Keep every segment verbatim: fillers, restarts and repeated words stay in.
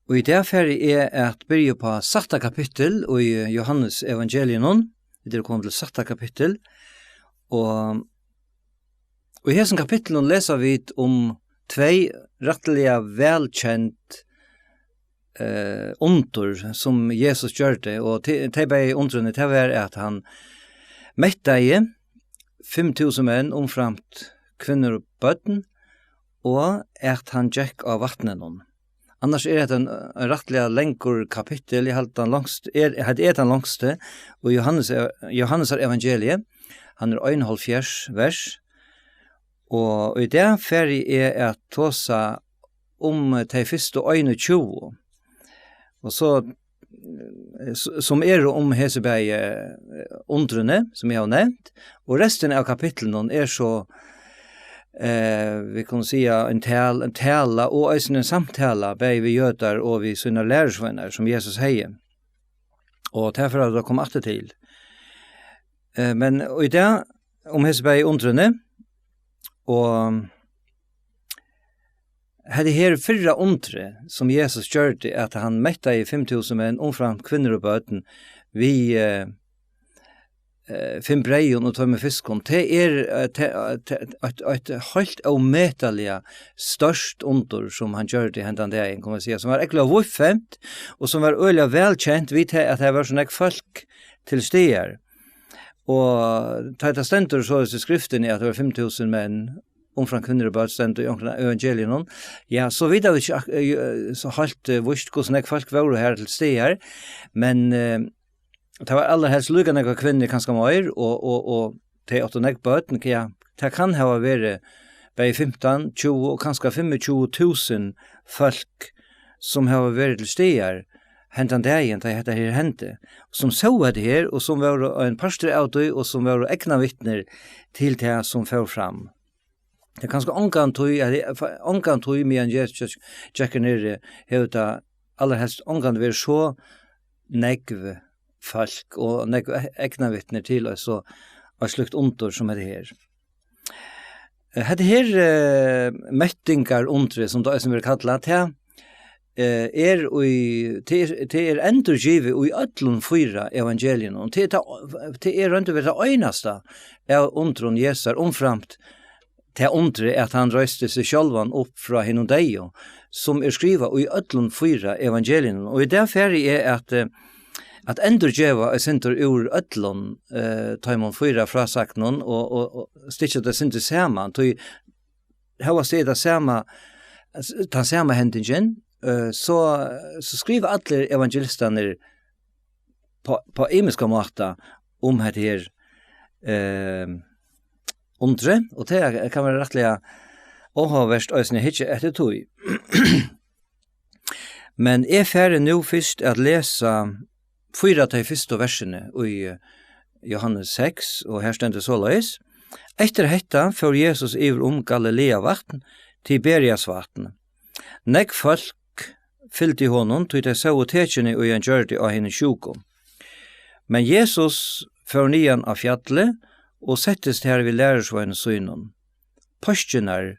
Og í dag fari eg at byrja upp á sætta kapittul í Jóhannes evangeliinum. Vit eru komin til sætta kapittul, og, og í hesum kapitlinum lesa vit um tvey rættiliga vælkend, eh, undur, sum Jesus gjørdi, og te-, tey bæði undrini, tað var, at hann mettaði fimm túsund menn, umframt kvinnur og børn, og at hann gekk á vatninum. Annars er hetta ein, ein rættiliga langur kapittul. Eg haldi, tann longst-, er, hetta er tann longsti, og Jóhannes, Jóhannesar evangelie, hann er einoghálvfjerðs vers, og í dag fari eg at tosa um tey fyrstu einogtjúgu. Og so, eh, s-, sum eru um hesi bæði, eh, undrini, sum eg havi nevnt, og restin av kapitlinum er so, eh, vit kunnu siga, ein tal-, ein tala og eisini ein samtala, bæði við jødar og við sínar lærisveinar, sum Jesus hevði. Og tað fara vit at koma aftur til. Eh, men í dag, um hesi bæði undrini, og hetta her fyrra undrið, sum Jesus gjørdi, at hann mettaði fimm túsund menn, umframt kvinnur og børn, við, eh, eh, fimm breyðum og tveimum fiskum, tað er, eh, tað, eh, tað, eitt, eitt heilt ómetaliga stórt undur, sum hann gjørdi hendan dagin, kann man siga, sum var ógvuliga víðfevnt, og sum var øgiliga vælkent við tað, at har var so nógv fólk til staðar. Og tá tað stendur soleiðis í skriftini, at tað var fimm túsund menn, umframt kvinnur og børn, stendur í onkrum evangelium, ja, so vita vit ikki ak-, eh, so heilt, eh, víst, hvussu nógv fólk vóru har til staðar, men, eh, tað var allarhelst líka nógvar kvinnur, kanska meir, og, og, og tey áttu nógv børn, ja, tað kann hava verið bæði fimtan, tjúgu og kanska fimmogtjúgu túsund fólk, sum hava verið til staðar hendan dagin, tá hetta her hendi, sum sóu hetta her, og sum vóru ein partur av tí, og sum vóru eygnavitnir til tað, sum fór fram. Tað er kanska ongantíð, at eg, ongantíð, meðan Jesus gekk her niðri, hevur tað allarhelst ongantíð verið so nógv fólk og nógv e-, eygnavitnir til eitt so, eitt slíkt undur sum hetta her. Eh, hetta her, eh, mettingarundrið, sum tað eisini verður kallað, tað, eh, er í, tað er, tað er endurgivið í øllum fýra evangeliunum. Tað er tað, tað er í roynd og veru tað einasta av undrum Jesu, umframt tað undrið, at hann reisti seg sjálvan upp frá hinum deyðu, sum er skrivað í øllum fýra evangeliunum. Og í dag fari eg at, eh, at endurgeva eitt sindur úr øllum, eh, teimum fýra frásagnum og, og, og stykkja tað eitt sindur saman. Tí hóast tað er tað sama, tann sama hendingin, eh, so, so skriva allir evangelistarnir på, på ymiska máta um hetta her, eh, undrið, og tað kann vera rættiliga áhugavert eisini at hyggja eftir tí. Men eg fari nú fyrst at lesa fýra tey fyrstu versini í, eh, Jóhannes seks, og her stendur soleiðis: Eftir hetta fór Jesus yvir um Galileavatn, Tiberiasvatn. Nógv fólk fylgdi honum, tí tey sóu tekini, ið hann gjørdi á hinum sjúku. Men Jesus fór niðan á fjallið og settist har við lærisveinum sínum. Páskirnar,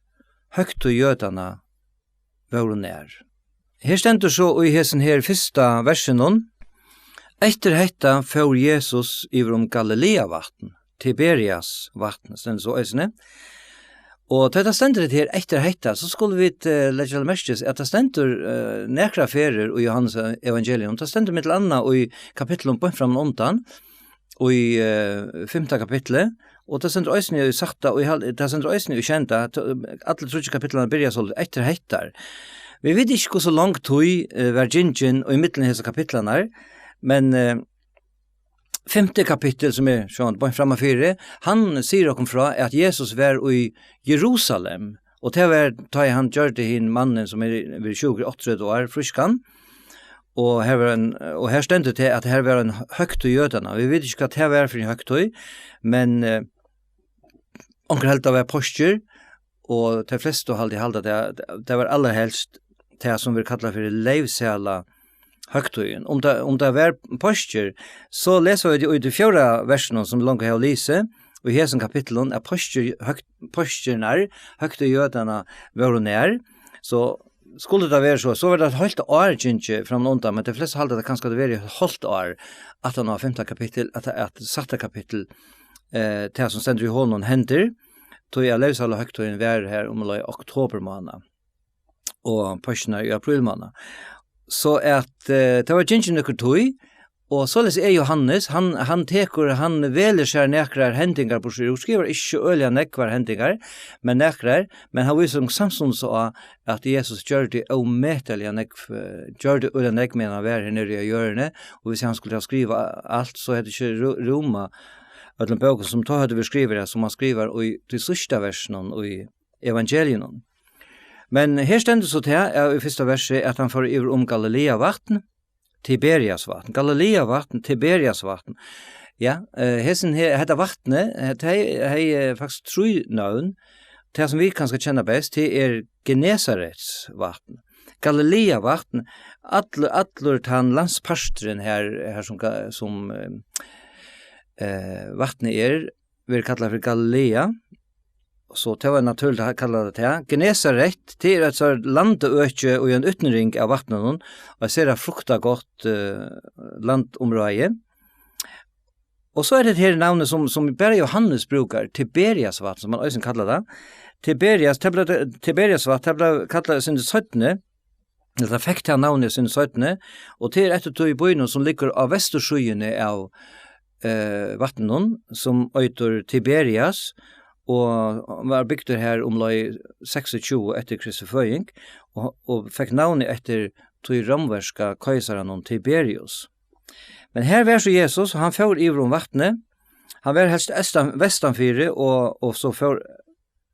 høgtíð jødanna, vóru nær. Her stendur so í hesum her fyrsta versinum: Eftir hetta fór Jesus yvir um Galileavatn, Tiberias vatn, stendur so eisini. Og tá tað stendur hetta her, eftir hetta, so skulu vit, eh, leggja til merkis, at tað stendur, eh, nakrar ferðir í Jóhannes evangelium. Tað stendur millum annað í kapitlinum beint framman undan, í, eh, fimta kapitli, og tað stendur eisini í sætta, og í hal-, tað stendur eisini í sjeynda, t-, allir tríggir kapitlarnir byrja so eftir hetta. Vit vita ikki, hvussu long tíð, eh, var gingin í millum hesar kapitlarnar, men, eh, fimti kapittul, sum er sjálvandi beint frammanfyri, hann sigur okkum frá, at Jesus var í Jerusalem, og tað var, tá ið hann gjørdi hin mannin, sum er, verið sjúkur í áttaogtretivu ár, frískan. Og her var ein, og her stendur tað, at her var ein høgtíð jødanna. Vit vita ikki, hvat tað var fyri ein høgtíð, men, eh, onkur helt, tað var páskir, og tey flestu haldi, halda, tað, tað var allarhelst tað, sum verður kallað fyri leyvsæla høgtíðin. Um tað, um tað var páskir, so lesa vit í tí fjórða versinum, sum vit longu hava lisið, í hesum kapitlinum, at páskir, høgt-, páskirnar, høgtíð jødanna, vóru nær. So Skuldi tað verið so, so var tað eitt hálvt ár gingið frammanundan, men tey flestu halda, at tað kanska hevði verið eitt hálvt ár, aftan á fimta kapittul, at, at sætta kapittul, eh, tað sum stendur í honum hendir, tí at leyvsálahøgtíðin var her umleið oktobermánað og páskirnar í aprílmánað. So at, eh, tað var gingin nøkur tíð, og soleiðis er Jóhannes, hann, hann tekur, hann velur sær nakrar hendingar, burtur úr, skrivar ikki øgiliga nógvar hendingar, men nakrar, men hann vísir um samstundis á, at Jesus gjørdi ómetaliga nógv, eh, gjørdi øgiliga nógv, meðan hann var her niðri á jørðini, og hvis hann skuldi ha skrivað alt, so hevði ikki rú-, rúmað øllum bókum, sum tá høvdu verið skrivaðar, sum hann skrivar í tí síðsta versinum í evangeliunum. Men her stendur so tað, ja, í fyrsta versi, at hann fór yvir um Galileavatn, Tiberiasvatn. Galileavatn, Tiberiasvatn. Ja, eh, hesin her, hetta vatnið, eh, tað hevði, hevði, eh, faktiskt trý nøvn. Tað, sum vit kanska kenna best, tað er Genesaretsvatn. Galileavatn, allur, allur tann landsparturin her, her sum ga-, sum, eh, eh, vatnið er, verður kallað fyri Galilea, so tað var natúrligt at kalla tað tað. Genesaret, tað er eitt sort landaøki í ein útnyrðing av vatninum, og eitt sera fruktagott, eh, landomráði. Og so er tað her navnið, sum, sum bara Jóhannes brúkar, Tiberiasvatn, sum man eisini kallar tað. Tiberias, tað bleiv, Tiberiasvatn, tað bleiv kallað sindur seinni, ella tað fekk tað navnið sindur seinni, og tað er eftir tí býnum, sum liggur á vestursíðuni av, eh, vatninum, sum eitur Tiberias, og var bygdur her umleið seksogtjúgu eftir Kristi føðing, og, og fekk navnið eftir tí rómverska keisaranum Tiberius. Men her var so Jesus, og hann fór yvir um vatnið. Hann var helst eystan, vestanfyri og, og so fór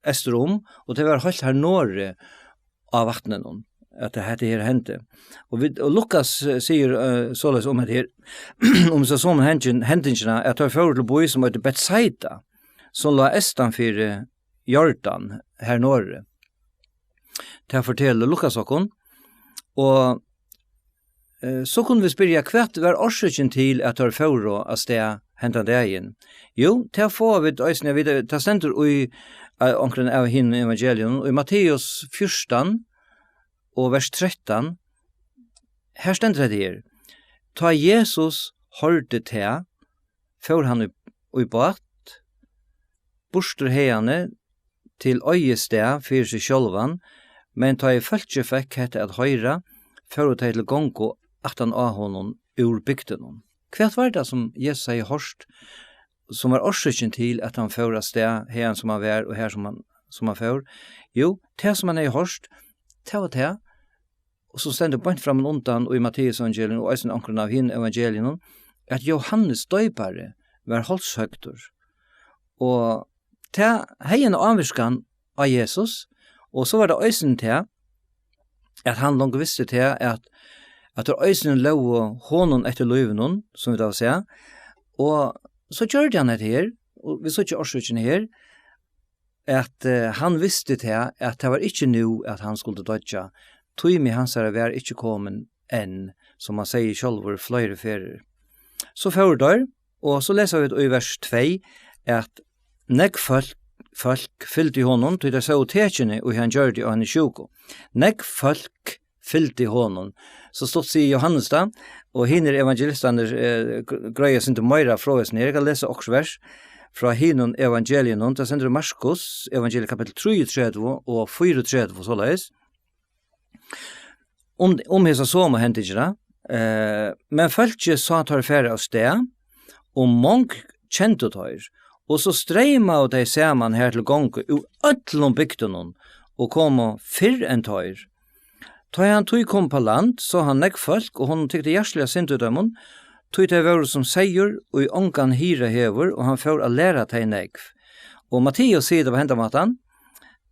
eystur um, og tað var heilt her norði á vatninum, at tað, hetta her hendi. Og vit, og Lukas, eh, sigur, eh, soleiðis um hetta her, um so somu hending-, hendingina, at teir fóru til bý, sum eitur Betsaida, sum lá eystan fyri Jordan, her norði. Tað fortelur Lukas okkum. Og, eh, so kunnu vit spyrja, hvat var orsøkin til, at teir fóru av stað hendan dagin? Jú, tað fáa vit eisini at vita, tað stendur í, eh, onkrum av hinum evangeliunum, í Matteus fjúrtan og vers trettan. Her stendur hetta her: Tá Jesus hoyrdi tað, fór hann í, í bát, burtur haðani til oyðið stað fyri seg sjálvan, men tá ið fólkið fekk hetta at hoyra, fóru tey til gongu aftan á honum úr bygdunum. Hvat var tað, sum Jesus hevði hoyrt, sum var orsøkin til, at hann fór av stað, haðan sum hann var, og har sum hann, sum hann fór? Jú, tað, sum hann hevði hoyrt, tað var tað, og sum stendur beint framman undan í Matteusevangelium og eisini onkrum av hinum evangeliunum, at Jóhannes doypari var hálshøgdur. Og tað hevði eina ávirkan á Jesus, og so var tað eisini tað, at hann longu visti tað, at, at teir eisini lógu honum eftir lívinum, sum vit hava sæð, og so gjørdi hann hetta her, og vit síggja orsøkina her, at, eh, hann visti tað, at tað var ikki nú, at hann skuldi doyggja, tími hansara var ikki komin enn, sum hann segði sjálvur fleiri ferðir. So fóru teir, og so lesa vit í vers tvey, at nógv fólk, fólk fylgdi honum, tí tey sóu tekinini, ið hann gjørdi á hini sjúku. Nógv fólk fylgdi honum. So stutt sigur Jóhannes tað, og hinir evangelistarnir, eh, gr-, greiða eitt sindur meira frá hesum her. Eg kann lesa okkurt vers frá hinum evangeliunum. Tað stendur í Markus evangelium, kapittul trýogtretivu og fýraogtretivu, soleiðis. Um, um hesa somu hendingina, eh, men fólkið sá teir fara av stað, og mong kendu teir, og so streymaðu tey saman har til gongu úr øllum bygdunum og komu fyrr enn teir. Tá hann tí kom upp á land, sá hann nógv fólk, og honum tykti hjartaliga synd í teimum, tí tey vóru sum seyður, ið ongan hirða hevur, og hann fór at læra tey nógv. Og Matteus sigur tað á hendan mátan,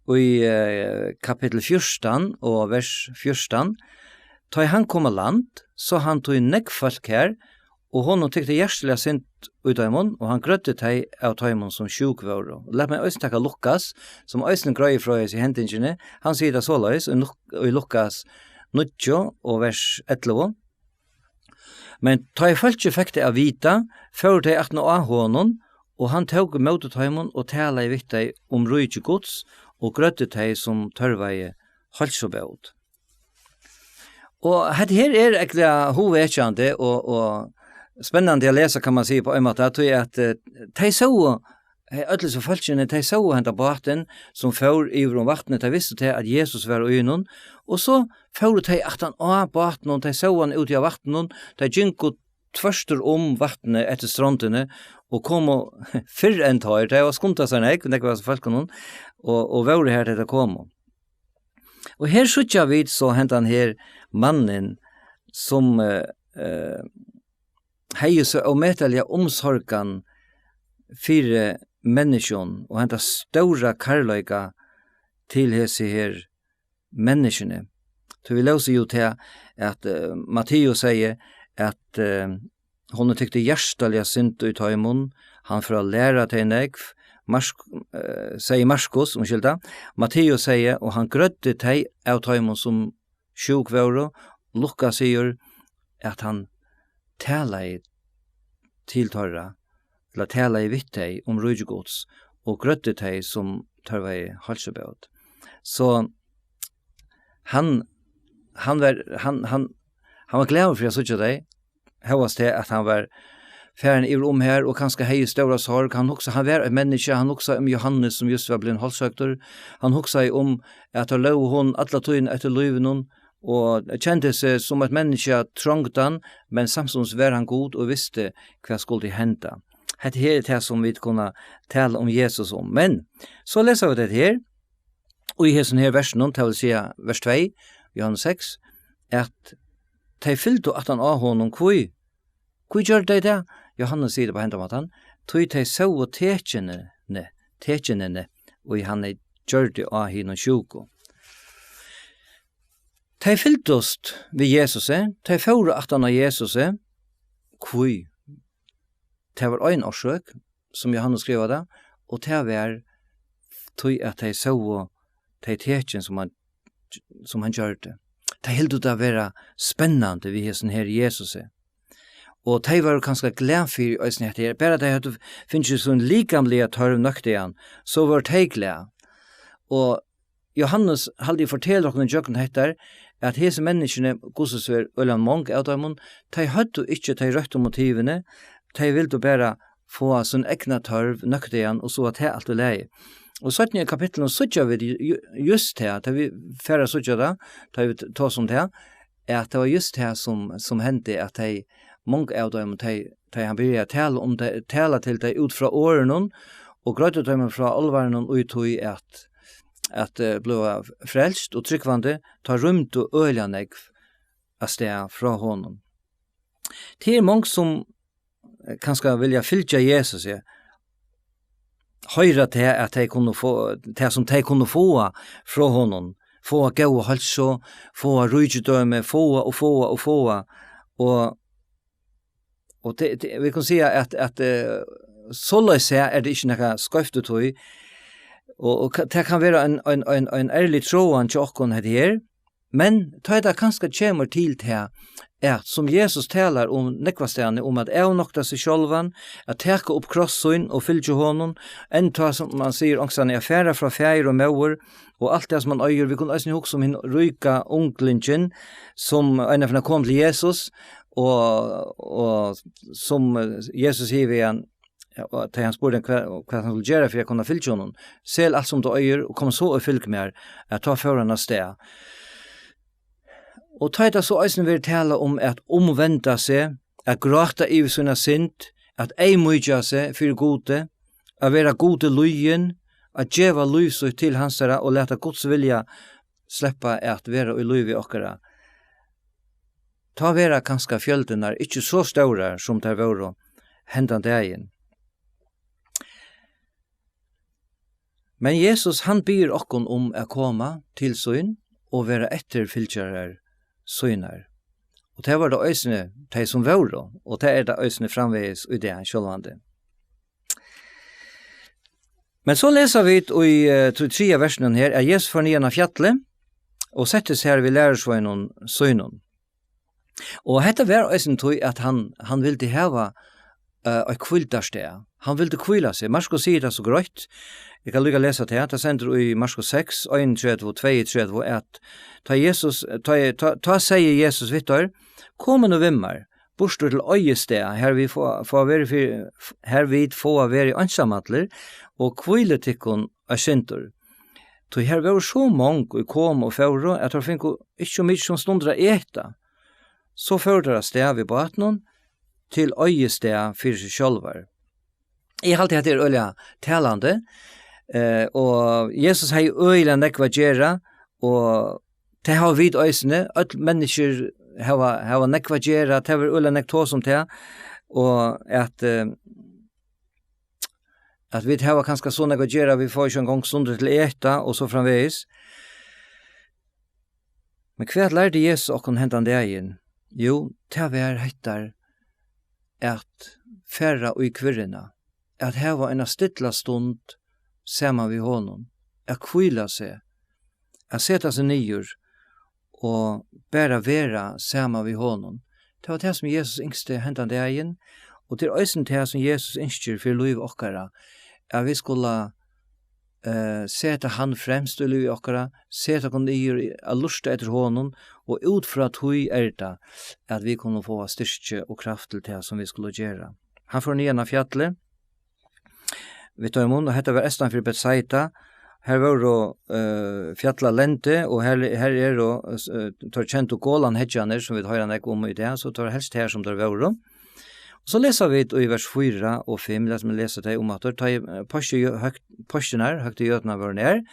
í, eh, kapittul fjúrtan og vers fjúrtan: Tá ið hann kom á land, sá hann tí nógv fólk har, og honum tykti hjartaliga synd í teimum, og hann grøddi tey av teimum, sum sjúk vóru. Lat meg eisini taka Lukas, sum eisini greiðir frá hesi hendingini. Hann sigur tað soleiðis í Luk-, í Lukas níggju og vers ellivu: Men tá ið fólkið fekk tað at vita, fóru tey aftan á honum, og hann tók ímóti teimum og talaði við tey um ríki Guds, og grøddi tey, sum tørvaði heilsubót. Og hetta her er ógvuliga hugvekjandi og, og spennandi at lesa, kann man siga, á ein máta, tí at, eh, tey sóu, eh, øll hesi fólkini, tey sóu henda bátin sum fór yvir um vatnið, tey vistu tað at Jesus var í honum, og so fóru tey aftan á bátinum, tey sóu hann úti á vatninum, tey gingu tvørtur um vatnið eftir strondini og komu fyrr enn teir, tey hava skundað sær nógv, nógv av fólkunum, og, og vóru har til tey komu. Og her síggja vit so hendan her mannin, sum, eh, eh, hevði so ómetaliga umsorgan fyri menniskjum, og henda stóra kærleika til hesi her menniskjuni. Tí vit lósu jú tað, at, eh, Matteus segði, at, eh, honum tykti hjartaliga synd í teimum, hann fór at læra tey nógv. Mark-, eh, segði Markus, umskylda, Matteus segði, og hann grøddi tey av teimum, sum sjúk vóru. Lukas sigur, at hann talaði til teirra, ella talaði við tey um ríki Guds, og grøddi tey, sum tørvaði heilsubót. So hann, hann var, hann, hann, hann var glaður fyri at síggja tey, hóast tað, at hann var farin yvir um har, og kanska hevði stóra sorg. Hann hugsa-, hann var eitt menniskja, hann hugsaði um Jóhannes, sum júst var blivin hálshøgdur. Hann hugsaði um, at teir lógu honum alla tíðina eftir lívinum, og kendi seg sum eitt menniskja trongdan, men samstundis var hann Gud og visti, hvat skuldi henda. Hetta her er tað, sum vit kunna tala um Jesus um. Men so lesa vit hetta her, og í hesum her versinum, tað vil siga vers tvey, Jóhannes seks, at tey fylgdu aftan á honum. Hví? Hví gjørdu tey tað? Jóhannes sigur tað á henda mátan, tí tey sóu tekinini, tekinini, ið hann gjørdi á hinum sjúku. Tey fylgdust við Jesusi, tey fóru aftan á Jesusi. Hví? Tað var ein orsøk, sum Jóhannes skrivar tað, og tað var tí, at tey sóu tey tekin, sum hann, sum hann gjørdi. Tey hildu tað vera spennandi við hesum her Jesusi. Og tey vóru kanska glað fyri eisini hetta her. Bara tey høvdu fingið sín likamliga tørv nøktaðan, so vóru tey glað. Og Jóhannes, haldi eg, fortelur okkum ígjøgnum hetta, at hesi menniskjuni, hvussu so er øgiliga mong av teimum, tey høvdu ikki tey røttu motivini, tey vildu bara fáa sín egna tørv nøktaðan, og so var tað alt í lagi. Og seinni í kapitlinum síggja vit ju-, ju-, júst tað, tá vit fara at síggja tað, tá vit tosa um tað, at tað var júst tað, sum, sum hendi, at tey, mong av teimum, tey, tey hann byrjaði at tala um tey, tala til tey út frá orðunum, og greiddi teimum frá álvaranum í tí at, at, eh, bliva frelst og trúgvandi, tá rýmdu øgiliga nógv avstað frá honum. Tað er mong, sum, eh, kanska vilja fylgja Jesus, ja. Hoyra tað, at tey kunnu fáa, tað, sum tey kunnu fáa frá honum, fáa góða heilsu, fáa ríkidømi, fáa og fáa og fáa. Og, og tað, tað, vit kunnu siga, at, at, eh, soleiðis er tað ikki nakað skeivt út í. Og, og ka-, tað kann vera ein, ein, ein, ein ærlig tráan hjá okkum, hetta her. Men tá ið tað kanska kemur til tað, at sum Jesus talar um nógvastaðni, um at avnokta seg sjálvan, at taka upp kross sín og fylgja honum, enn tá, sum man sigur, onkustaðni at fara frá faðir og móður, og alt tað, sum man eigur. Vit kunnu eisini hugsa um hin ríka unglingin, sum einaferð kom til Jesus, og, og sum, eh, Jesus sigur við hann, ja, og tá hann spurdi, hvat, hvat hann skuldi gera fyri at kunna fylgja honum. "Sel alt, sum tú eigur, og kom so og fylg mær," at tá fór hann av stað. Og tá er tað so eisini verið tala um at umvenda seg, at gráta yvir sína synd, at eyðmýkja seg fyri Gudi, at vera Gudi lýðin, at geva lív sítt til hansara og lata Guds vilja sleppa at vera í lívi okkara. Tá verða kanska fjøldirnar ikki so stórar, sum tær vóru hendan dagin. Men Jesus, hann biður okkum um at koma til sín og vera eftirfylgjarar sínar. Og tað var tað eisini tey, sum vóru, og tað er tað eisini framvegis í dag, sjálvandi. Men so lesa vit í, eh, tí triðja versinum her, at Jesus fór niðan á fjallið og setti seg har við lærisveinum sínum. Og hetta var eisini tí, at hann, hann vildi hava eh, eitt hvíldarstað. Hann vildi hvíla seg. Markus sigur tað so greitt. Eg kann líka lesa tað. Tað stendur í Markus seks, einogtretivu og tveyogtretivu, at tá Jesus, tá, tá, tá segði Jesus við teir: "Komið nú við mær, burtur til oyðistað, har vit fáa, fáa verið fyri, har vit fáa verið einsamallir, og hvílið tykkum eitt sindur." Tí har vóru so mong, ið komu og fóru, at teir fingu ikki so mikið sum stundir at eta. So fóru teir av stað við bátinum til oyðistað fyri seg sjálvar. Eg haldi, at tað er øgiliga talandi, eh, og Jesus hevði øgiliga nógv at gera, og tað hava vit eisini. Øll menniskjur hava, hava nógv at gera, tað verður øgiliga nógv tosað um tað, og at, eh, at vit hava kanska so nógv at gera, vit fáa ikki eingong stundir til at eta, og so framvegis. Men hvat lærdi Jesus okkum hendan dagin? Jú, tað var hetta at fara í kvirruna, at hava eina stilla stund saman við honum, at hvíla seg, at seta seg niður og bara vera saman við honum. Tað var tað, sum Jesus ynskti hendan dagin, og tað er eisini tað, sum Jesus ynskir fyri lív okkara, at vit skula, eh, seta hann fremst í lívi okkara, seta okkum niður í, at lurta eftir honum, og út frá tí er tað, at vit kunnu fáa styrki og kraft til tað, sum vit skulu gera. Hann fór niðan á fjallið við teimum, og hetta var eystan fyri Betsaida. Her vóru, eh, fjallalendi, og her, her eru, eh, teir kendu Golanheiggjarnir, sum vit hoyra nógv um í dag, so tað var helst her, sum teir vóru. Og so lesa vit í vers fýra og fimm, lat meg lesa tey umaftur. Tá ið, eh, páski-, høgt-, páskirnar, høgtíðirnar vóru nær,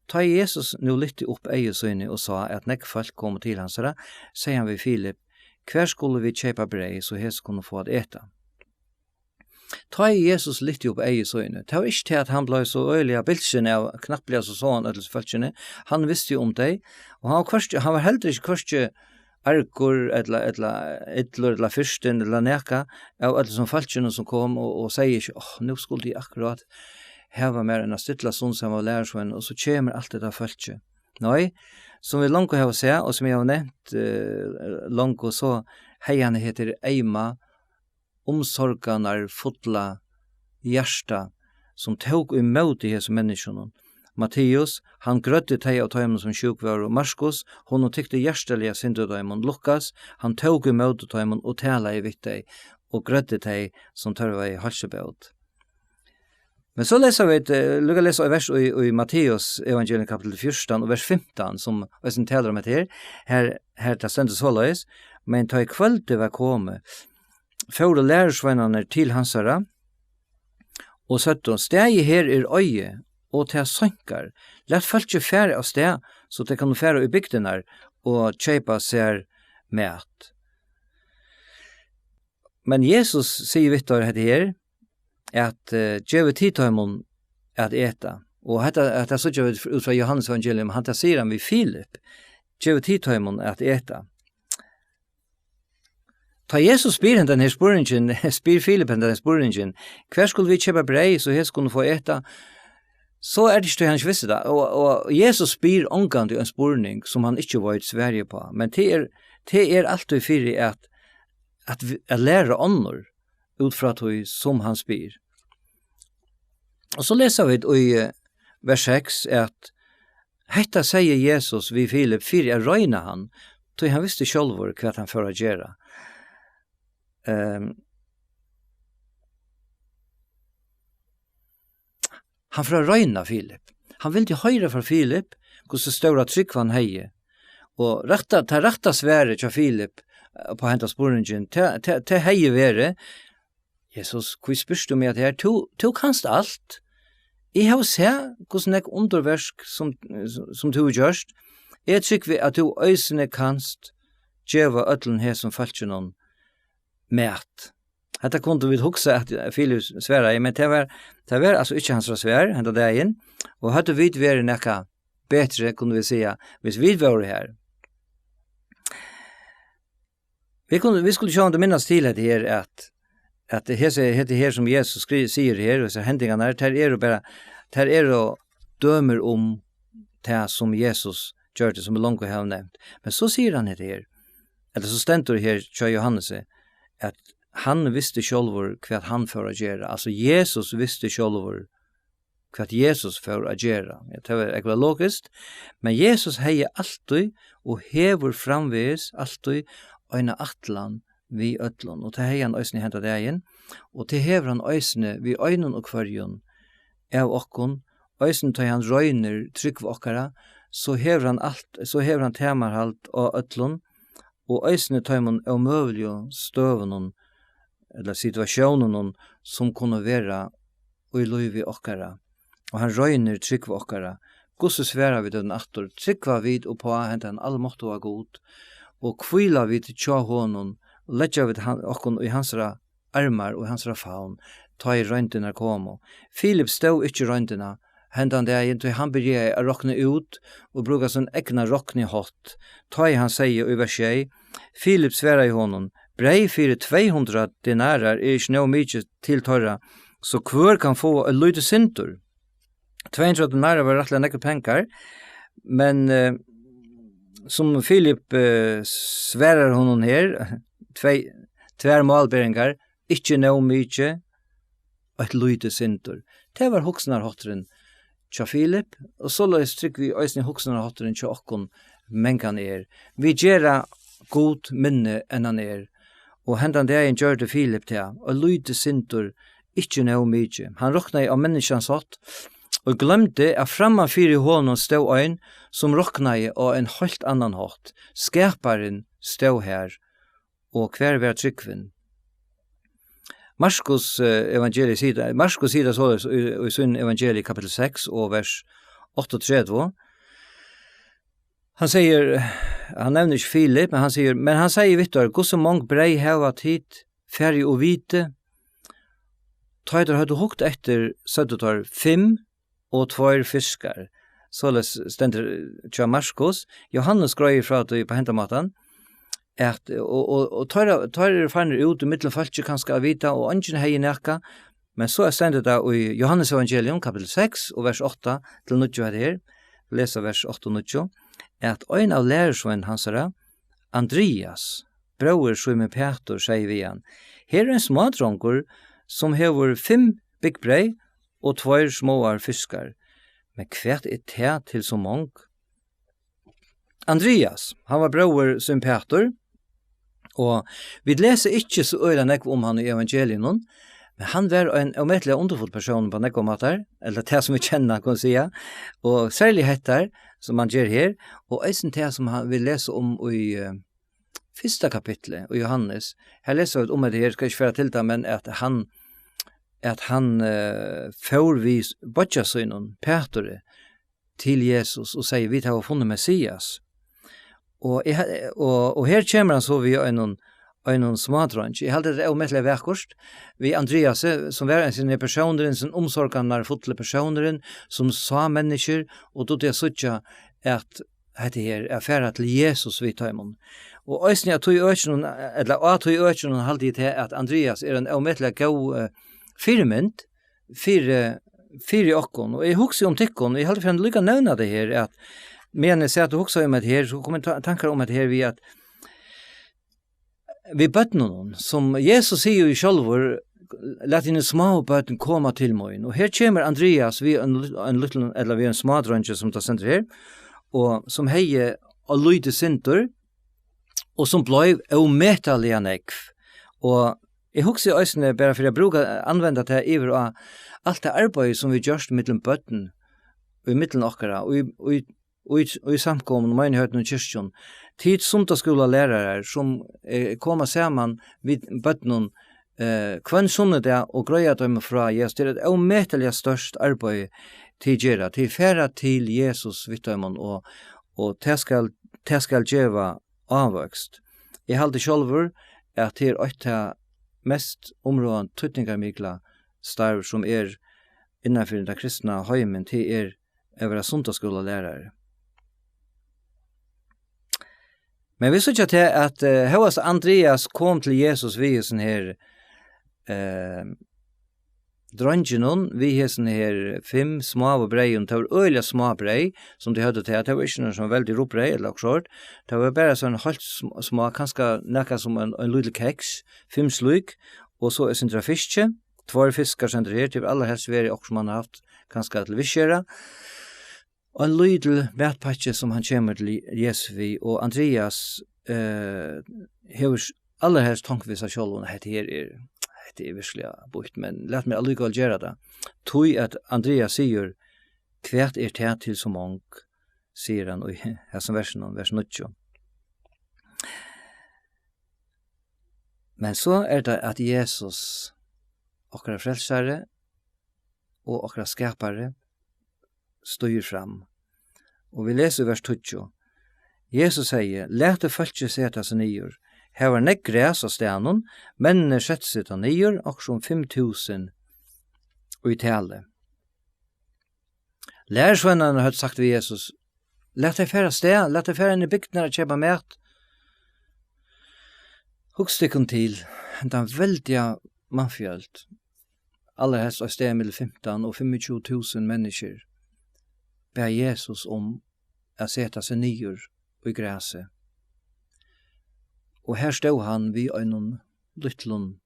tá ið Jesus nú lyfti upp eygu síni og sá, at nógv fólk komu til hansara, segði hann við Filip: "Hvar skulu vit keypa breyð, so hesi kunnu fáa at eta?" Tá ið Jesus lyfti upp eygu síni, tað var ikki tað, at hann bleiv so øgiliga bilsin av knappliga so sá hann øll hesi fólkini. Hann visti um tey, og hann var hvørki, hann var heldur ikki hvørki argur ella, ella illur ella firtin ella nakað av øllum hesum fólkinum, sum kom og, og segði ikki: "Áh, nú skuldi eg akkurát hava mær eina stilla stund saman við lærisveinunum, og so kemur alt hetta fólkið." Nei, sum vit longu hava sæð, og sum eg havi nevnt, eh, longu, so hevði hann hetta eyma, umsorganarfulla hjarta, sum tók ímóti hesum menniskjunum. Matteus, hann grøddi tey av teimum, sum sjúk vóru. Markus, honum tykti hjartaliga synd í teimum. Lukas, hann tók ímóti teimum og talaði við tey, og grøddi tey, sum tørvaði heilsubót. Men so lesa vit, eh, líka lesa eitt vers í, í Matteus evangelium kapitel fjúrtan og vers fimtan, sum eisini talar um hetta her. Her, her tað stendur soleiðis: "Men tá ið kvøldið var komið, fóru lærisveinarnir til hansara og søgdu: 'Staðið her er oyði, og tað seinkar. Lat fólkið fara av stað, so tey kunnu fara í bygdirnar og keypa sær mat.'" Men Jesus sigur við teir hetta her, at, eh, "Gevið tit teimum at eta." Og hetta, hetta síggja vit út frá Jóhannes evangelium, hann tað sigur hann við Filip: "Gevið tit teimum at eta." Tá Jesus spyr hendan her spurningin, spyr Filip hendan her spurningin: "Hvar skulu vit keypa breyð, so hesi kunnu fáa eta?" So er tað ikki, tí hann ikki visti tað. Og, og Jesus spyr ongantíð ein spurning, sum hann ikki veit svarið uppá. Men tað er, tað er altíð fyri at, at vi-, at læra onnur út frá tí, sum hann spyr. Og so lesa vit í, eh, vers seks, at hetta segði Jesus við Filip fyri at royna hann, tí hann visti sjálvur, hvat hann fór at gera. Ehm, hann fór at royna Filip. Hann vildi hoyra frá Filip, hvussu stóra trúgv hann hevði. Og rætta, tað rætta svarið hjá Filip, eh, upp á henda spurningin, tað, tað, tað hevði verið: "Jesus, hví spyrt tú meg at her? Tú, tú kanst alt. Eg havi sæð, hvussu nógv undurverk sum, sum tú hevur gjørt. Eg trúgvi, at tú eisini kanst geva øllum hesum fólkinum mat." Hetta kundu vit hugsa, at Filip svaraði, men tað var, tað var altso ikki hansara svar henda dagin, og høvdu vit verið nakað betri, kunnu vit siga, hvis vit vóru her. Vit kunnu, vit skulu sjálvandi minnast til hetta her, at, at hesi, hetta her, sum Jesus skri-, sigur her, og hesar hendingarnar, tær eru bara, tær eru dømir um tað, sum Jesus gjørdi, sum vit longu hava nevnt. Men so sigur hann hetta her, ella so stendur her hjá Jóhannesi, at hann visti sjálvur, hvat hann fór at gera. Altso, Jesus visti sjálvur, hvat Jesus fór at gera. Ja, tað var ógvuliga logiskt, men Jesus hevði altíð og hevur framvegis altíð eina ætlan við øllum, og tað hevði hann eisini henda dagin, og tað hevur hann eisini við einum og hvørjum av okkum, eisini tá hann roynir trúgv okkara, so hevur hann alt, so hevur hann tamarhald á øllum, og eisini teimum ómøguligu støðunum ella situatiónunum, sum kunnu vera í lívi okkara. Og hann roynir trúgv okkara. Hvussu svara vit honum aftur? Trúgva vit upp á hendan almáttuga Gud, og hvíla vit hjá honum, leggja vit hann, okkum í hansara armar og hansara favn, tá ið royndirnar komu? Filip stóð ikki royndina hendan dagin, tí hann byrjaði at rokna út og brúka sín egna roknihátt, tá ið hann segði í vers sjey: Filip svaraði honum: Breyð fyri tvey hundrað denarar er ikki nóg mikið til teirra, so hvør kann fáa eitt lítið sindur? Tvey hundrað denarar var rættiliga nógvir pengar, men, eh, sum Filip, eh, svarar honum her, tvey, tvær málberingar, ikki nóg mikið, eitt lítið sindur. Tað var hugsanarhátturin hjá Filip, og soleiðis trúgvi eg eisini hugsanarhátturin hjá okkum mangan er. Vit gera Gud minni, enn hann er. Og hendan dagin gjørdi Filip tað, og lítið sindur, ikki nóg mikið. Hann roknaði á menniskjans hátt, og gloymdi, at framman fyri honum stóð ein, sum roknaði á ein heilt annan hátt. Skaparin stóð har, og hvar var trúgvin? Markus, eh, evangeliið sigur, Markus sigur tað soleiðis í, í sínum evangelii, kapittul seks og vers áttaogtretivu. Hann sigur, hann nevnir ikki Filip, men hann sigur: Men hann sigur við teir: Hvussu mong breyð hava tit farið og vitið? Tá ið teir høvdu hugt eftir, søgdu teir: Fimm og tveir fiskar. Soleiðis stendur hjá Markus. Jóhannes greiðir frá tí á hendan mátan, at, og, og, og teir, teir eru farnir út í millum fólkið kanska at vita, og eingin hevði nakað, men so stendur tað í Jóhannes evangelium, kapittul seks og vers átta til níggju, hetta her, lesa vers átta og níggju, at ein av lærisveinum hansara, Andrias, bróðir Símun Pætur, segði við hann: Her er ein smádrongur, sum hevur fimm byggbreyð og tveir smáar fiskar. Men hvat er tað til so mong? Andrias, hann var bróðir Símun Pætur, og vit lesa ikki so øgiliga nógv um hann í evangeliunum, men hann var ein ómetaliga undurfullur persónur á nógvar mátar, ella tað sum vit kenna, kann man siga, og serliga hetta, sum hann ger her, og eisini tað sum hann, vit lesa um í, eh, fyrsta kapitli í Jóhannes. Her lesa vit um hetta her, skal ikki fara til tað, men at hann, at hann, eh, fór við beiggja sínum, Pæturi, til Jesus og segði: Vit hava funnið Messias. Og, eg, ha- og, og her kemur hann so við einum, einum smádrongi. Eg haldi, tað er ómetaliga vakurt við Andriasi, sum var ein sinni persónurin, sin umsorganarfulli persónurin, sum sá menniskjur og dugdi at síggja, at hetta her, at fara til Jesus við teimum. Og eisini á tí økinum, ella á tí økinum haldi eg tað, at Andrias er ein ómetaliga góð, eh, fyrimynd fyri, fyri okkum. Og eg hugsi um tykkum, eg haldi fyri hann líka nevna tað her, at meðan eg sat og hugsaði um hetta her, so komu ta- tankar um hetta her við at við børnunum, sum Jesus sigur jo sjálvur: Lat hini smáu børn koma til mín. Og her kemur Andrias við ein, lit- ein lítlum, ella við ein smádrongi, sum tað stendur her, og sum hevði ov lítið sindur, og sum bleiv ómetaliga nógv. Og eg hugsi eisini, bara fyri at brúka, anvenda tað yvir á alt tað arbeiði, sum vit gjørt millum børn, í millum okkara, í, í, í, í samkomum, meinigheitini og kirkjum. Tit sunnudagsskúlalærarar, sum, eh, koma saman við børnum, eh, hvønn sunnudag og greiða teimum frá Jesus. Tað er eitt ómetaliga stórt arbeiði, tit gera. Tit fara til Jesus við teimum, og, og tað skal, tað skal geva ávøkst. Eg haldi sjálvur, at tað er eitt tað mest umráðandi, týdningarmikla starv, sum er innanfyri ta kristna heimin, tað er at vera sunnudagsskúlalærari. Men vit síggja til at, eh, hóast Andrias kom til Jesus við hesum her, eh, dreingjunum við hesum her fimm smáu breyðum. Tað var øgiliga smá breyð, sum tey høvdu tað. Tað var ikki nøkur sånn veldig rugbreyð ella okkurt. Tað var bara sånn heilt sm-, smá, kanska nakað sum ein, ein lítil keks, fimm slík, og so eitt sindur av fiski, tveir fiskar sendir her, til allarhelst verið okkurt, sum man har havt kanska til viðskera. Og ein lítil matpakki, sum hann kemur til Jesus við, og Andrias, eh, hevur s-, allarhelst tonkt við sær sjálvum, "Hetta her er, hetta er veruliga býtt, men lat meg allíkavæl gera tað." Tí at Andrias sigur, "Hvat er tað til so mong?" sigur hann í hesum versinum, vers níggju. Men so er tað, at Jesus, okkara frelsari og okkara skapari, stígur fram. Og vit lesa í vers tíggju. Jesus segði, "Latið fólkið seta seg niður." Har var nógv gras á staðnum, menninir settu seg tá niður, okkurt sum fimm túsund í tali. Lærisveinarnir høvdu sagt við Jesus, "Lat tey fara avstað, lat tey fara inn í bygdirnar at keypa mat." Hugsið tykkum til, hendan veldiga mannfjøld, allarhelst á stað millum fimtan og fimmogtjúgu túsund menniskjur, bað Jesus um at seta seg niður í grasið. Og her stóð hann við einum lítlum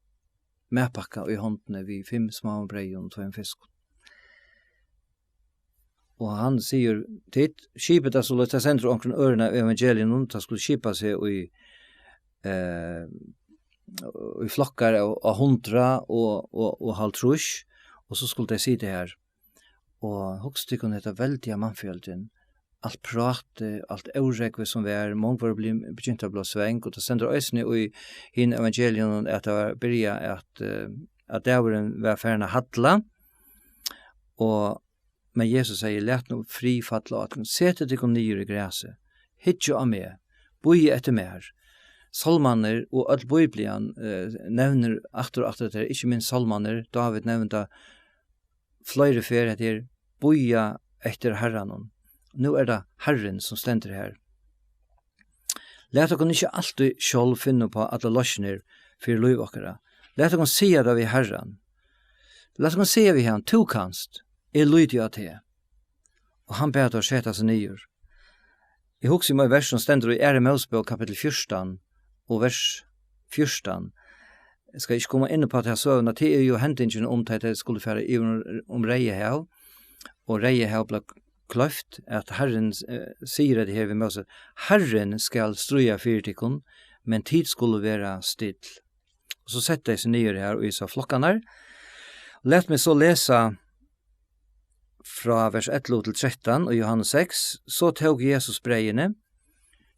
matpakka í hondini við fimm smáum breyðum og tveim fiskum. Og hann sigur, "Tit, skipið tað soleiðis," tað stendur onkrum øðrum av evangeliunum, "tað skuldi skipa seg í, eh, í flokkar av, av hundrað og, og, og hálvtrýss, og so skuldu tey sita her." Og hugsið tykkum hetta veldiga mannfjøldin, alt prátið, alt órógvið sum var, mong vóru blivin, begynt at blíva svong, og tað stendur eisini í hinum evangeliunum, at tað var byrjað at, eh, at dagurin var farin at halla, og, men Jesus segði, "Lat nú frið falla á tykkum, setið tykkum niður í grasið, hyggið á meg, bíðið eftir mær." Sálmarnir og øll Biblian, eh, nevnir aftur og aftur, at tað er ikki minst sálmarnir, Dávid nevndi fleiri ferð, hetta er, "Bíða eftir Harranum." Nú er tað Harrin, sum stendur her. Lat okkum ikki altíð sjálv finna upp á allar loysnir fyri lív okkara. Lat okkum siga tað við Harran. Lat okkum siga við hann, "Tú kanst, eg líti á teg." Og hann bað teir seta seg niður. Eg hugsi um eitt vers, sum stendur í Aðru Mósebók, kapittul fjúrtan og vers fjúrtan. Eg skal ikki koma inn á ta søguna, tað er jú hendingin um, tá tey skuldu fara yvir um Reyðahav, og Reyðahav bleiv kloyvt, at Harrin, eh, sigur hetta her við Móses, "Harrin skal stríða fyri tykkum, men tit skulu vera still." Og so settu tey seg niður her í so flokkarnar. Lat meg so lesa frá vers ellivu til trettan í Jóhannes seks, so tók Jesus breyðini,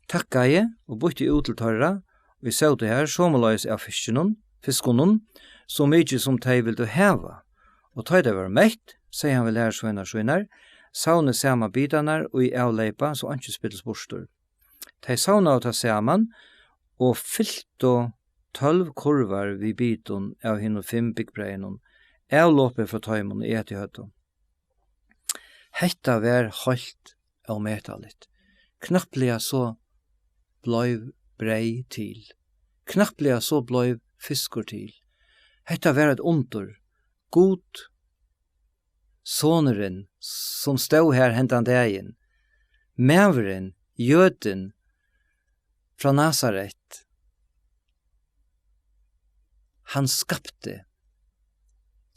takkaði og býtti út til teirra, ið sótu har, somuleiðis av fiskinum, fiskunum, so mikið sum tey vildu hava. Og tá tey vóru mett, segði hann við lærisveinar sínar, savnið saman bitarnar í avleypa, so einki spillist burtur. Tey savnaðu tað saman og fyltu tólv kurvar við bitum av hinum fimm byggbreyðunum, avlopið frá teimum, ið etið høvdu. Hetta var heilt ómetaligt. Knappliga so bleiv breyð til. Knappliga so bleiv fiskur til. Hetta var eitt undur. Gud, Sonurin, sum stóð har hendan dagin, maðurin, jødin frá Nasaret, hann skapti.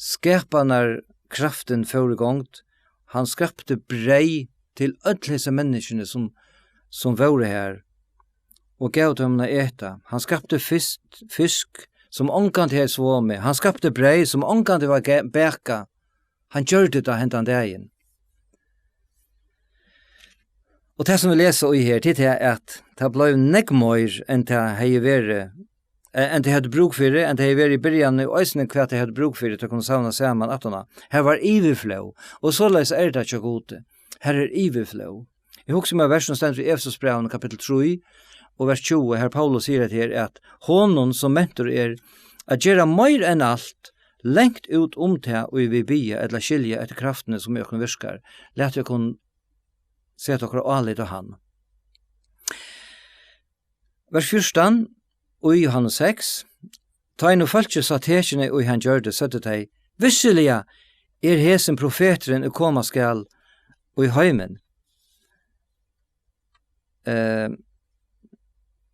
Skapanarkraftin fór í gongd. Hann skapti breyð til øll hesi menniskjuni, sum, sum vóru har, og gav teimum at eta. Hann skapti fisk, fisk, sum ongantíð hevði svomið. Hann skapti breyð, sum ongantíð var ga-, bakað. Hann gjørdi tað hendan dagin. Og tað, sum vit lesa í her, tað er tað, at tað bleiv nógv meir, enn tað hevði verið, eh, enn tey høvdu brúk fyri, enn tað hevði verið í byrjanini, og eisini hvat tey høvdu brúk fyri, tey kunnu savna saman aftaná. Har var yvirflóð, og soleiðis er tað hjá Gudi. Har er yvirflóð. Eg hugsi mær vers, sum stendur í Efesusbrævinum, kapittul trý, og vers tjúgu, har Paulus sigur hetta her, at honum, sum mentur er at gera meir enn alt, langt út um tað, ið vit biðja ella skilja, eftir kraftini, sum í okkum virkar. Lat okkum seta okkara álit á hann. Vers fjúrtan í Jóhannes seks. Tá ið nú fólkið sá tekinið, ið hann gjørdi, søgdu tey: Vissuliga er hesin profeturin, ið koma skal í heimin. Eh,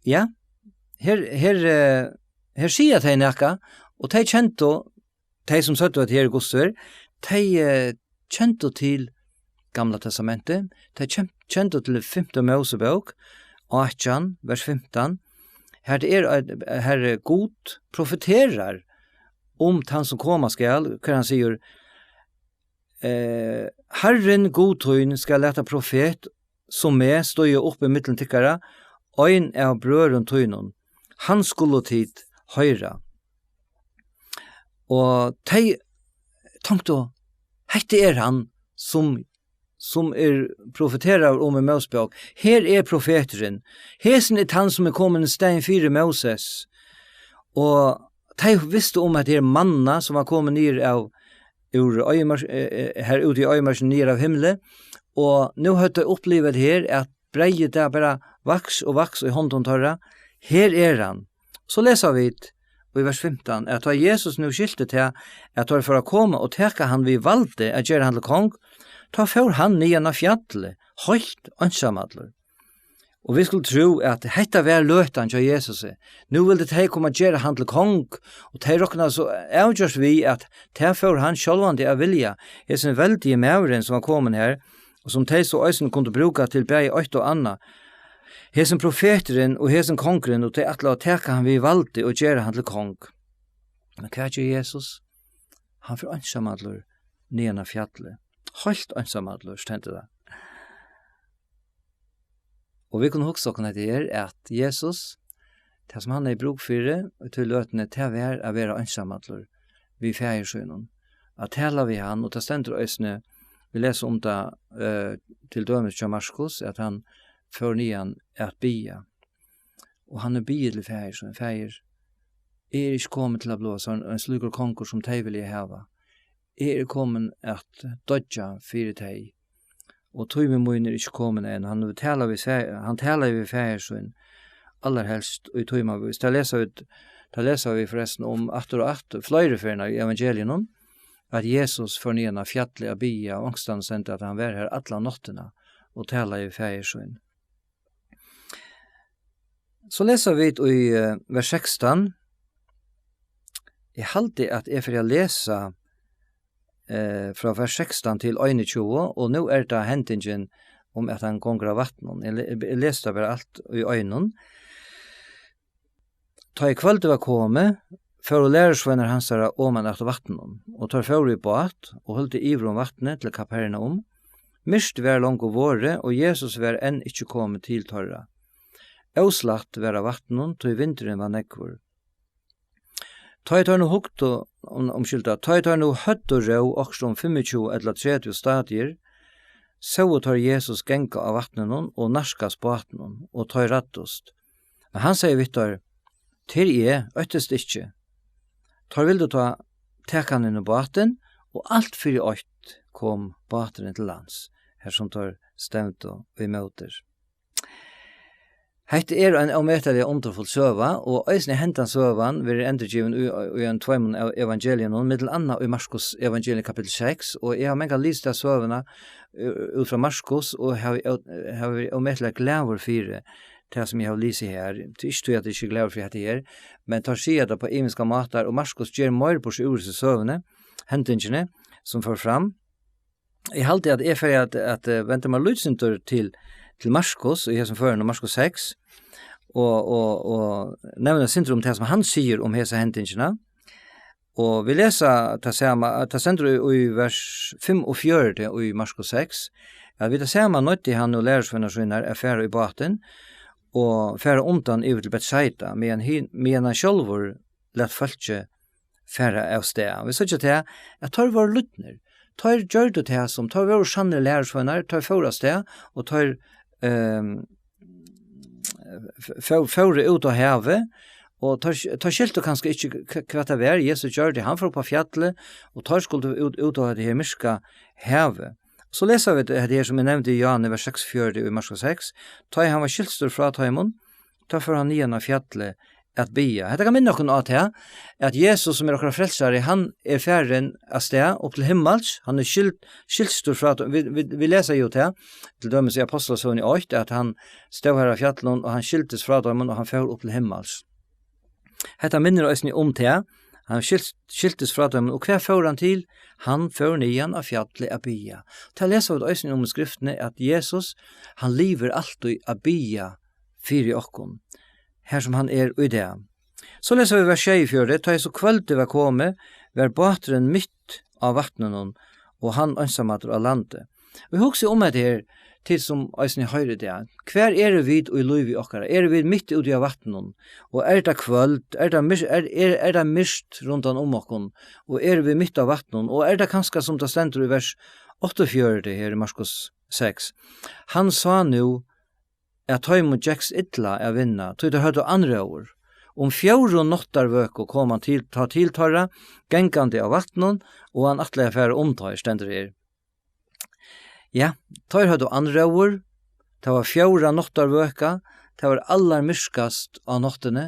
ja, her, her, eh, her siga tey nakað, og tey kendu, tey sum søgdu, at her er Guds orð, tey, eh, kendu til Gamla Testamentið, tey ken-, kendu til fimtu Mósebók, átjan, vers fimtan, har tað er, at, har, eh, Gud profeterar um tann, sum koma skal, hvar hann sigur, eh, Harrin Gud tín skal lata profet sum meg stíga upp í millum tykkara, ein av brøðrum tínum, hann skulu tit hoyra. Og tey tonktu, hetta er hann, sum, sum er profeteraður um í Mósebók. Her er profeturin. Hesin er tann, sum er komin í staðin fyri Móses. Og tey vistu um, at her manna, sum var komin niður av, úr oyðimørk-, eh, eh, her úti í oyðimørkini, niður av himli. Og nú høvdu tey upplivað her, at breyðið, tað bara vaks og vaks í hondum teirra. Her er hann. So lesa vit í vers fimtan, at tá Jesus nú skilti tað, at teir fóru at koma og taka hann við valdi at gera hann til kong, tá fór hann niðan á fjallið, heilt einsamallur. Og vit skulu trúð, at hetta var løtan hjá Jesusi. Nú vildu tey koma at gera hann til kong, og tey roknaðu so avgjørt við, at tað fór hann sjálvandi at vilja, hesin veldigi maðurin, sum var komin her, og sum tey so eisini kundu brúka til bæði eitt og annað. Hesin profeturin og hesin kongurin, og tey ætlaðu at taka hann við valdi og gera hann til kong. Men hvat ger Jesus? Hann fer einsamallur niðan á fjallið. Heilt einsamallur, stendur tað. Og vit kunnu hugsa okkum hetta her, at Jesus, tað sum hann hevði brúk fyri í tí løtuni, tað var at vera einsamallur við faðir sínum, at tala við hann, og tað stendur eisini, vit lesa um tað, eh, til dømis hjá Markus, at hann fór niðan at biðja. Og hann hevur biðið til faðir sín: Faðir, eg eri ikki komin til at blíva ein, ein slíkur kongur, sum tey vilja hava. Eg eri komin at doyggja fyri tey, og tími mín er ikki komin enn. Hann hevur talað við fa-, hann talaði við faðir sín, allarhelst í tímavís. Tað lesa vit, tað lesa vit forrestin um aftur og aftur, fleiri ferðir í evangeliunum, at Jesus fór niðan á fjallið at biðja, og onkustaðni stendur, at hann var har alla náttina og talaði við faðir sín. So lesa vit í, eh, vers sekstan. Eg haldi, at eg fari at lesa, eh, frá vers sekstan til einogtjúgu, og nú er tað hendingin um, at hann gongur á vatninum. Eg le-, eg lesi tað bara alt í einum. Tá ið kvøldið var komið, fóru lærisveinar hansara oman at vatninum, og teir fóru í bát og hildu yvir um vatnið til Kapernaum. Myrkt var longu vorðið, og Jesus var enn ikki komin til teirra. Óslætt var á vatninum, tí vindurin var nógvur. Tá ið teir nú hugdu, um, umskylda, tá ið teir nú høvdu róð okkurt um fimmogtjúgu ella tretivu stadiir, sóu teir Jesus ganga á vatninum og nærkast bátinum, og teir ræddust. Men hann segði við teir: Tað eri eg, óttist ikki. Teir vildu tá taka hann inn í bátin, og alt fyri eitt kom báturin til lands, har sum teir stevndu ímóti. Hetta er ein ómetaliga undurfull søga, og eisini hendan søgan verður endurgivin í, í ein tveimum av evangeliunum, millum annað í Markus evangelium kapitel seks, og eg havi mangan lisið ta søguna, eh, út frá Markus, og havi, havi verið ómetaliga glaður fyri tað, sum eg havi lisið her. Tað er ikki tí, at eg ikki eri glaður fyri hetta her, men teir siga tað á ymiskar mátar, og Markus ger meir burtur úr hesi søguni, hendingini, sum fór fram. Eg haldi, at eg fari at, at, eh, venda mær lítið sindur til, til Markus, í hesum førinum, Markus seks, og, og, og nevna eitt sindur um tað, sum hann sigur um hesa hendingina. Og vit lesa tað sama, tað stendur í, í vers fimmogfjøruti í Markus seks, at við tað sama noyddi hann nú lærisveinar sínar at fara í bátin og fara undan yvir til Betsaida, meðan hin, meðan hann sjálvur læt fólkið fara av stað. Vit síggja tað, at teir vóru lydnir. Teir gjørdu tað, sum teir vóru sannir lærisveinar, teir fóru av stað, og teir, ehm, f-, fó-, fóru út á havið, og teir, teir skiltu kanska ikki, hva, hvat tað var, Jesus gjørdi. Hann fór upp á fjallið, og teir skuldu út, út á hetta her myrka havið. So lesa vit hetta her, sum eg nevndi, í Johan, í vers seksogfjøruti í Markus seks: Tá ið hann var skilstur frá teimum, tá fór hann niðan á fjallið at biðja. Hetta kann minna okkum á tað, at Jesus, sum er okkara frelsari, hann er farin av stað upp til himmals, hann er skilt, skilstur frá, vit, vit, vit lesa jú tað, til dømis í Apostlasøguni eitt, at hann stóð har á fjallinum, og hann skiltist frá teimum, og hann fór upp til himmals. Hetta minnir eisini um tað, hann skilt, skiltist frá teimum, og hvar fór hann til? Hann fór niðan á fjallið at biðja. Tað lesa vit eisini um í skriftini, at Jesus, hann livir altíð at biðja fyri okkum, har sum hann er í dag. So lesa vit vers sjeyogfjøruti: Tá ið so kvøldið var komið, var báturin mitt á vatninum, og hann einsamallur á landi. Og hugsið um hetta her, tit sum eisini hoyra tað. Hvar eru vit í lívi okkara? Eru vit mitt úti á vatninum? Og er tað kvøld? Er tað myr-, er, er, er tað myrkt rundan um okkum? Og eru vit mitt á vatninum? Og er tað kanska, sum tað stendur í vers áttaogfjøruti her í Markus seks: Hann sá nú, at teimum gekst illa at vinna, tí teir høvdu andróður. Um fjórðu náttarvøku kom hann til, tá til teirra, gangandi á vatninum, og hann ætlaði at fara um teir, stendur her. Ja, teir høvdu andróður, tað var fjórða náttarvøka, tað var allarmyrkast á náttini,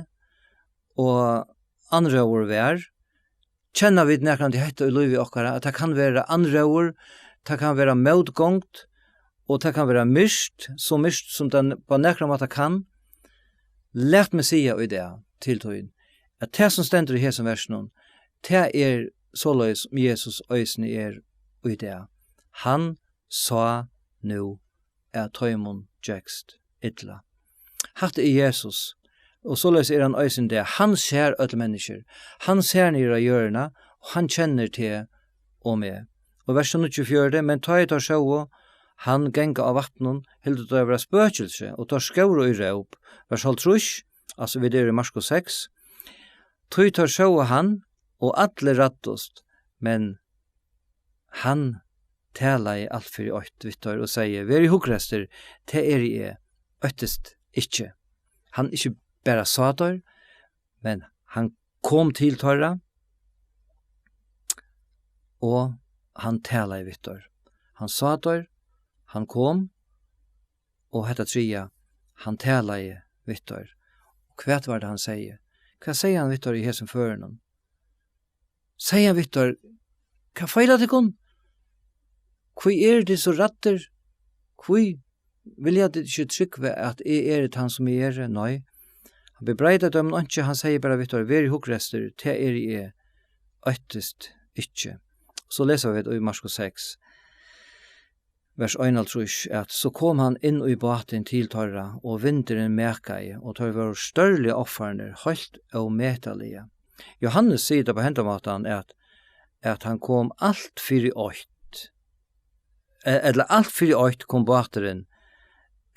og andróður var. Kenna vit nakrantíð hetta í lívi okkara, at tað kann vera andróður, tað kann vera mótgongd, og tað kann vera myrkt, so myrkt sum tað á nakran máta kann? Lat meg siga í dag til tín, at tað, sum stendur í hesum versinum, tað er soleiðis, sum Jesus eisini er í dag. Hann sá nú, at teimum gekst illa. Hatta er Jesus, og soleiðis er hann eisini í dag. Hann sær øll menniskjur. Hann sær niður á jørðina, og hann kennir teg og meg. Og vers níggjuogfjøruti: Men tá ið teir sóu hann ganga á vatninum, hildu teir vera spøkilsi, og teir skóru í róp. Vers hálvtrýss, altso, vit eru í Markus seks: Tí teir sóu hann, og allir ræddust, men hann talaði alt fyri eitt við teir og segði: Verið hugreystir, tað eri eg, óttist ikki. Hann ikki bara sá teir, men hann kom til teirra, og hann talaði við teir. Hann sá teir, hann kom, og hetta triðja, hann talaði við teir. Og hvat var tað, hann segði? Hvat segði hann við teir í hesum førinum? Segði hann við teir: Hvat feilar tykkum? Hví eru tit so ræddir? Hví vilja tit ikki trúgva, at eg eri tann, sum eg eri? Nei. Hann bebreidaði teimum einki, hann segði bara við teir: Verið hugreystir, tað eri eg, óttist ikki. So lesa vit í Markus seks, vers einoghálvtrýss, at: So kom hann inn í bátin til teirra, og vindurin makaði, og teir vóru stórliga ovfarnir, heilt ómetaliga. Jóhannes sigur tað á hendan mátan, at, at hann kom alt fyri eitt, eh, ella alt fyri eitt kom báturin,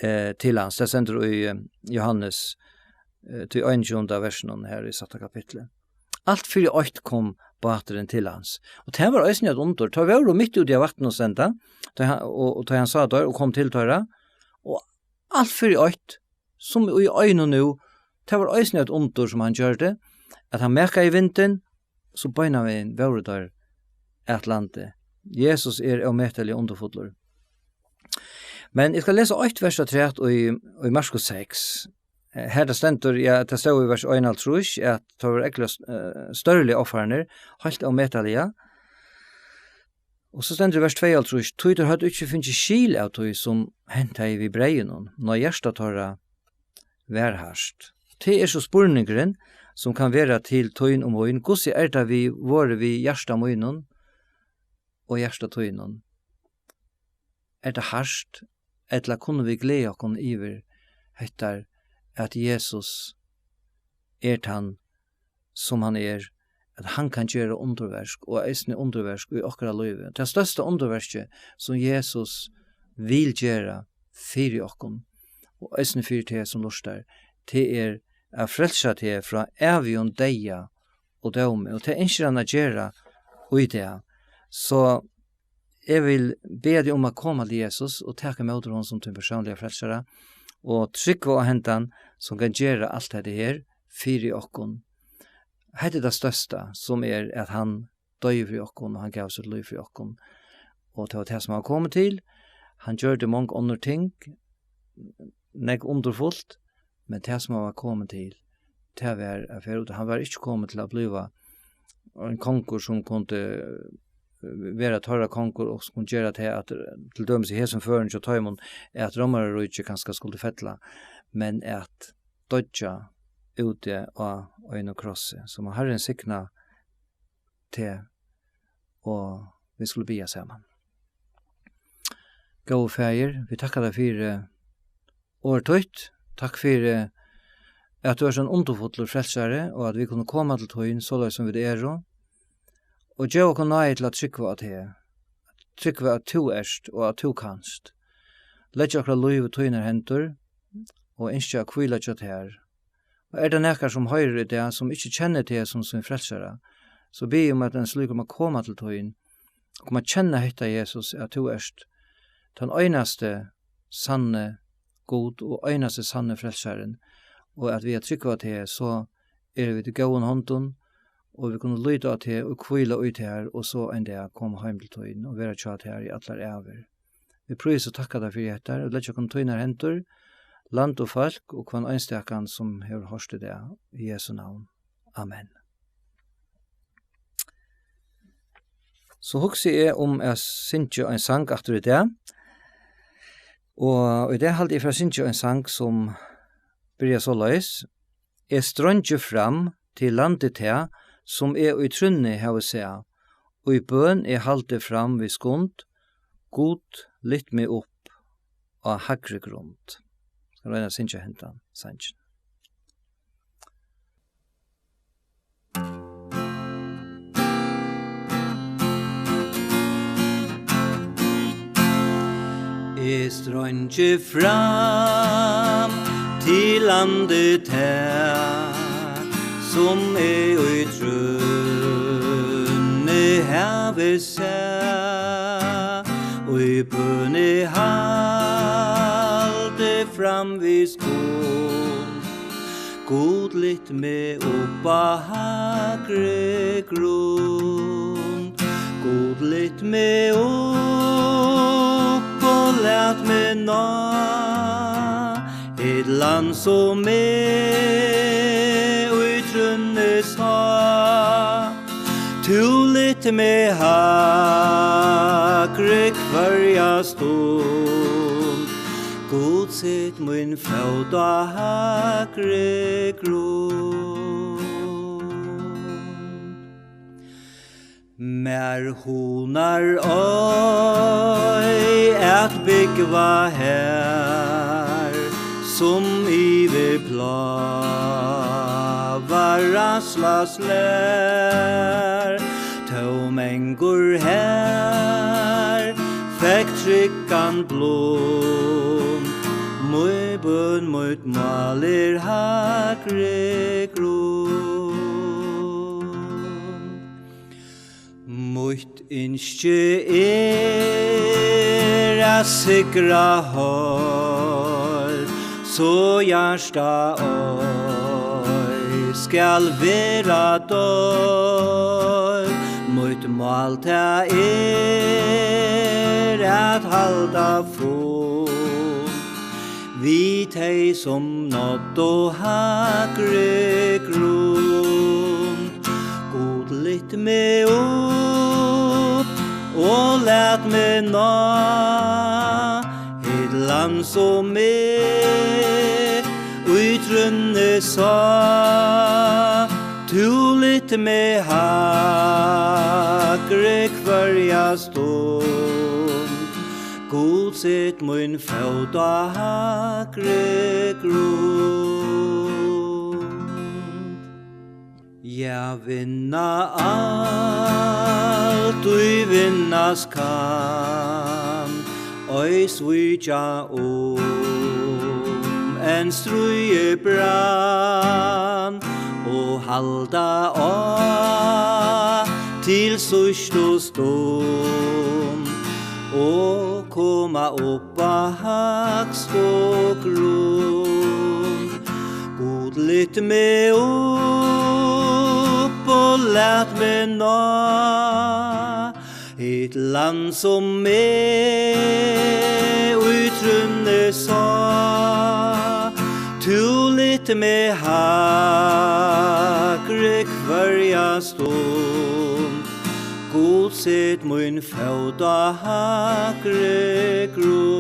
eh, til hans. Tað stendur í, eh, Jóhannes, eh, tí einogtjúgunda versinum her í sætta kapitli. Alt fyri eitt kom báturin til hans. Og tað var eisini eitt undur. Teir vóru mitt úti á vatninum, stendur, tá hann, og, og tá hann sá teir og kom til teirra. Og alt fyri eitt, sum í einum nú, tað var eisini eitt undur, sum hann gjørdi, at hann makaði vindin, so beinanvegin vóru teir at landi. Jesus er ómetaliga undurfullur. Men eg skal lesa eitt vers afturat í, í Markus seks. Eh, her tað stendur, ja, tað stóð í vers einoghálvtrýss, at teir vóru ógvuliga st-, eh, stórliga ovfarnir, heilt ómetaliga. Og so stendur í vers tveyoghálvtrýss: Tí teir høvdu ikki fingið skil av tí, sum hent hevði við breyðinum, nei, hjarta teirra var hart. Tað er so spurningurin, sum kann vera til tín og mín: Hvussu er tað við, vorðið við hjarta mínum og hjarta tínum? Er tað hart, ella kunnu vit gleða okkum yvir hetta, at Jesus er tann, sum hann er, at hann kann gera undurverk, og eisini undurverk í okkara lívi? Tað størsta undurverkið, sum Jesus vil gera fyri okkum, og eisini fyri teg, sum lurtar, tað er at frelsa teg frá ævigum deyða og dómi, og tað ynskir hann at gera í dag. So eg vil biðja teg um at koma til Jesus og taka ímóti honum sum tín persónliga frelsara, og trúgva á hendan, sum kann gera alt hetta her fyri okkum. Hetta er tað størsta, sum er, at hann doyði fyri okkum, og hann gav sítt lív fyri okkum. Og tað var tað, sum hann var komin til. Hann gjørdi mong onnur ting, nógv undurfult, men tað, sum hann var komin til, tað var at fara út. Hann var ikki komin til at blíva ein kongur sum kundi, eh, vera teirra kongur og sum kundi gera tað at, eh, til dømis í hesum førum hjá teimum, at Rómararíkið kanska skuldi fella, men at doyggja úti á einum krossi. So má Harrin signa teg, og vit skulu biðja saman. Góði Faðir, vit takka tær fyri orð títt. Takk fyri, at tú ert ein undurfullur frelsari, og at vit kunnu koma til tín, soleiðis sum vit eru, og geva okkum náði til at trúgva á teg, trúgva at tú ert og at tú kanst. Leggja okkara lív í tínar hendur og ynskja at hvíla hjá tær. Og er tað nakar, sum hoyrir í dag, sum ikki kennir teg sum sín frelsara, so biði eg um, at ein slíkur má koma til tín, og koma at kenna hetta, Jesus, at tú ert tann einasti sanni Gud og einasti sanni frelsarin, og at við at trúgva teg, so eru vit í góðum hondum, og vit kunnu líta á teg og hvíla í tær, og so ein dag koma heim til tín og vera hjá tær í allar ævir. Vit prísa og takka tær fyri hetta, og leggja okkum í tínar hendur, land og fólk, og hvønn einstakan, sum hevur hoyrt í dag, í Jesu navn. Amen. So hugsi eg um at syngja ein sang aftur í dag, og í dag haldi eg fara at syngja ein sang, sum byrjar soleiðis: Eg streingi fram til landið tað, sum eg í trúnni havi sæð, í bøn eg haldi fram við skund, Gud, lyft meg upp á hægri grund. Skal royna at syngja hendan sangin. Eg streingi fram til landið tað, sum eg í trúnni havi sæð, í bøn eg haldi fram við skund. Gud, lyft meg upp á hægri grund. Gud, lyft meg upp og lat meg ná hitt land, sum eg í trúnni sá. Tú lyft meg hægri hvørja stund. Gud, set mín fót á hægri grund. Mær hugnar ei at búgva her, sum yvir plágans last lær. Tó mangur her fekk tryggan blund, mín bøn, mítt mál er hægri grund. Mítt ynski er at sigra heilt, so hjartað ei skal vera deilt. Mítt mál, tað er at halda fund við tey, sum náddu hægri grund. Gud, lyft meg upp og lat meg ná hitt land, sum eg í trúnni sá. Tú lyft meg hægri hvørja stund. Gud, set mín fót á hægri grund. Ja, vinna alt, ið vinnast kann, ei svíkja, um enn stríðið brann, og halda á til síðstu stund, og koma upp á hægstu grund. Gud, lyft meg upp og lat meg ná hitt land, sum eg í trúnni sá. Tú lyft Set meg hægri hvørja stund. Gud, set mín fót á hægri grund.